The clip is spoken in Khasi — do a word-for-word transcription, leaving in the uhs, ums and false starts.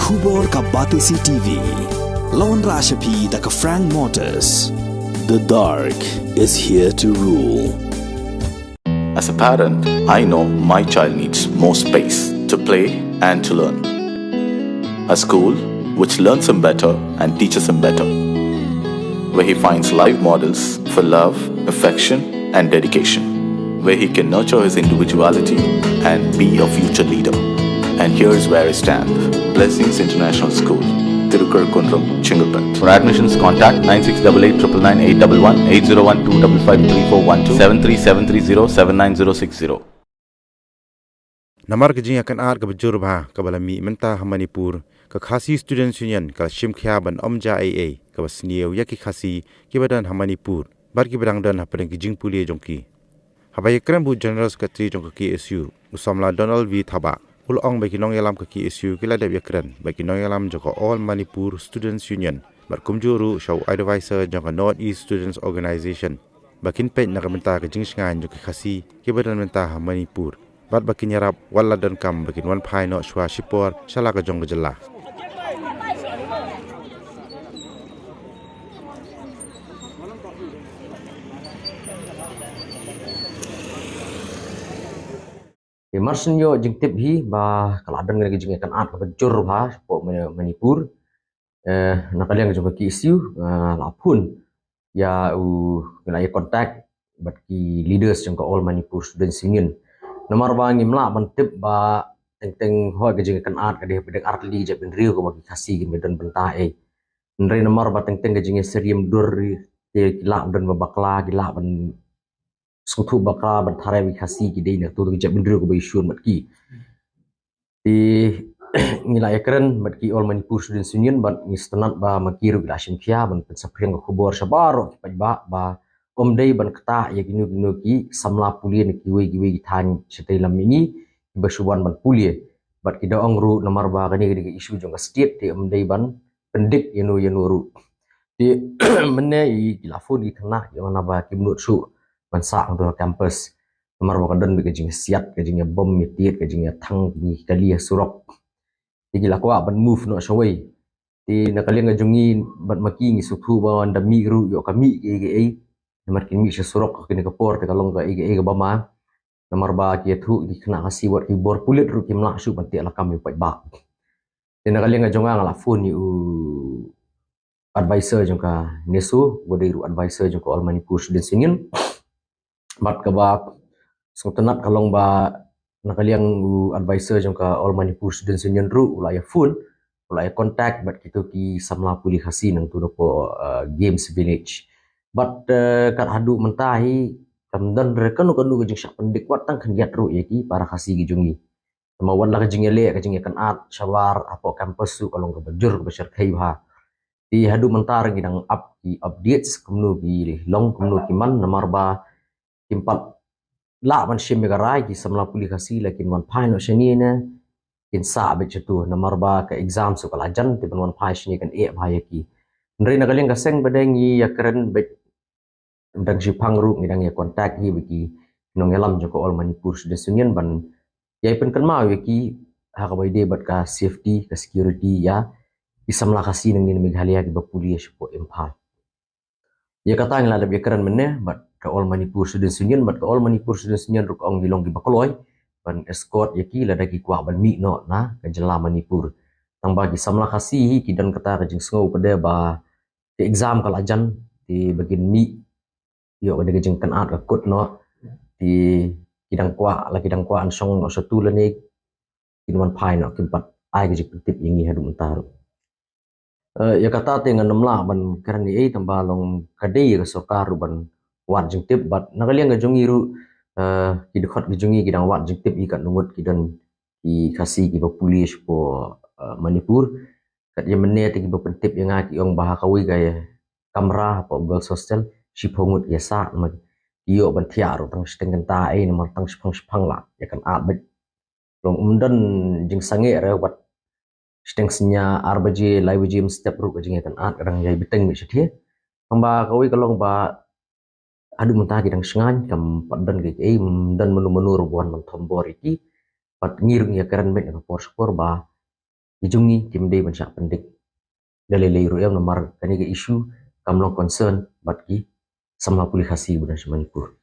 Khubor ka Batesi T V. Lawan Rashapi da ka Frank Motors. The dark is here to rule. As a parent, I know my child needs more space to play and to learn. A school which learns him better and teaches him better, where he finds live models for love, affection, and dedication, where he can nurture his individuality and be a future leader. And here's where I stand. Blessings International School, Tirukar Kundrum, Chengalpet. For admissions, contact nine six double eight triple nine eight double one, eight zero one two double five three four one two, seven three seven three zero seven nine zero six zero. Namar ka jingïakynad kaba jur bha kaba la mih mynta ha Manipur, ka Khasi Students Union ka la shim khia ban ym ja ei ei kaba sniew ïa ki Khasi kiba don ha Manipur bad kiba dang don hapdeng ki jingpule jong ki. Haba ïakren bad u General Secretary jong ka K S U, u samla Donald V Thabah, u la ong ba ki nongïalam ka K S U ki la dep ïakren bad ki nongïalam jong ka All Manipur Students Union bad kumjuh ruh sha u advisor jong ka North East Students Organization ba kin peit na ka bynta ka jingshngaiñ jong ki Khasi kiba don mynta ha Manipur bad ba kin ïarap wat la donkam ba kin wan phai noh shuwa shipor sha la ka jong ka jylla. Te mar shen ïoh jingtip hi ba ka la don kane ka jingïakynad kaba jur bha hapoh Mani-, Manipur. Eh, na ka liang jong ka K S U, eh, la phone ïa u, ngi la ïa contact bad ki leaders jong ka All Manipur Students Union. Namar ba ngim lah ban tip ba teng teng hoi ka jingïakynad ka dei hapdeng ar tylli ki jaitbynriew kaba ki Khasi kin ïadon bynta ei. Hynrei namar ba teng teng ka jingïasyriem dur te ki lah ban don ba bakla, ki lah ban sngewthuh bakla ban tharai ba ki Khasi ki dei na tu ki jaitbynriew kaba ïashun bad ki. Te ngi la ïakren bad ki All Manipur Students Union bad ngi sngewtynnat ba ma ki ruh ki la shim khia ban pynsaphriang ka khubor sha baroh ki paidbah ba ym dei ban ktah ïa kino kino ki samla pule na kiwei kiwei ki thaiñ shatei lam mihngi kiba shu wan ban pule. Bad ki da ong ruh namar ba kane ka dei ka issue jong ka state te ym dei ban pyndik ïano ïano ruh. Te mynne i ki la phone ki khynnah ki ong naba kim nud shuh ban sah hangto ha campus. Namar ba ka don beit ka jingsiat, ka jingïabom ïatied, ka jingïathang ki kali ha surok. Te ki la kwah ban move noh shawei. Te na ka liang ka jong ngi bad ma ki ngi sngewthuh ba ynda mih ruh ïoh ka mih kiei kiei. Namar kin mih sha surok ha kane ka por te ka long kaei kaei kaba ma. Namar ba ki ïathuh ki khynnah Khasi wat ki bor pulit ruh kim lah shuh ban teh lakam ïa u paidbah. Te na ka liang ka jong nga nga la phone ïa u advisor jong ka NESO, uba dei ruh advisor jong ka All Manipur Students Union. Bad kaba sngewtynnat ka long ba na ka liang u advisor jong ka All Manipur Students Union ruh u la ïa phone, u la ïa contact bad kito ki samla pule Khasi nangto napoh, uh, Games Village. Bad, uh, kat haduh mynta hi kam don re kano kano ka jingshah pyndik wat tang khyndiat ruh ïa ki para Khasi ki jong ngi. Namar wat la ka jingïaleh ka jingïakynad shabar hapoh campus ruh ka long kaba jur kaba shyrkhei bha. Te haduh mynta ruh ngi dang ap ki updates kumno ki long kumno ki man namar ba kim pat lah ban shim ïa ka rai ki samla pule Khasi la kin wan phai noh shane ne kin sah beit shato namar ba ka exam ruh ka la jan te ban wan phai shane kan eh bha ïa ki. Hynrei na ka liang ka seng ba dang ngi ïakren beit dang shiphang ruh ngi dang ïa contact hi bad ki nongïalam jong ka All Manipur Students Union ban ïa pynkynmaw ïa ki ha kaba ïadei bad ka safety ka security ïa ki samla Khasi nangne na Meghalaya kiba pule shapoh Imphal. Ïa kata ngi la dep ïakren mynne bad ka All Manipur Students Union bad ka All Manipur Students Union ruh ka ong ki long kiba kloi ban escort ïa ki lada ki kwah ban mih noh na ka jylla Manipur. Tangba ki samla Khasi hi ki don kata ka jingsngew pat de ba ka exam ka la jan te ba kin mih ïoh ka dei ka jingkynad ka kut noh te ki dang kwah la ki dang kwah ban shong noh shato lane kin wan phai noh kim pat ai ka jingpyntip ïa ngi haduh mynta ruh. Eh, ïa kata te ngan ym lah ban kren ei ei tangba long ka dei ka sorkar ruh ban wad jingtip bad na ka liang ka jong ngi ruh, eh, ki dkhot ki jong ngi ki dang wad jingtip ïa katno ngut ki don ki Khasi kiba pule shapoh, eh, Manipur. Kat ïa mynne te kiba pyntip ïa nga ki ong ba ha kawei ka kamra hapoh girls hostel shiphew ngut ki ïa sah namar ki ïoh ban thiah ruh tang shiteng kynta ei namar tang shiphang shiphang la ïa kynad beit. Long ym don jingsangeh re wat shiteng synñia ar baje lai baje mynstep ruh ka jingïakynad ka dang ïai bteng beit shathie. Tangba kawei ka long ba haduh mynta ki dang shngaiñ kam pat don kiei kiei, ym don mano mano ruh ba wan ban thombor ïa ki. Bad ngi ruh ngi ïakren beit na ka por shapor ba ki jong ngi kim dei ban shah pyndik da lei lei ruh, em, namar kane ka issue kam long concern bad ki samla pule Khasi ba don sha Manipur.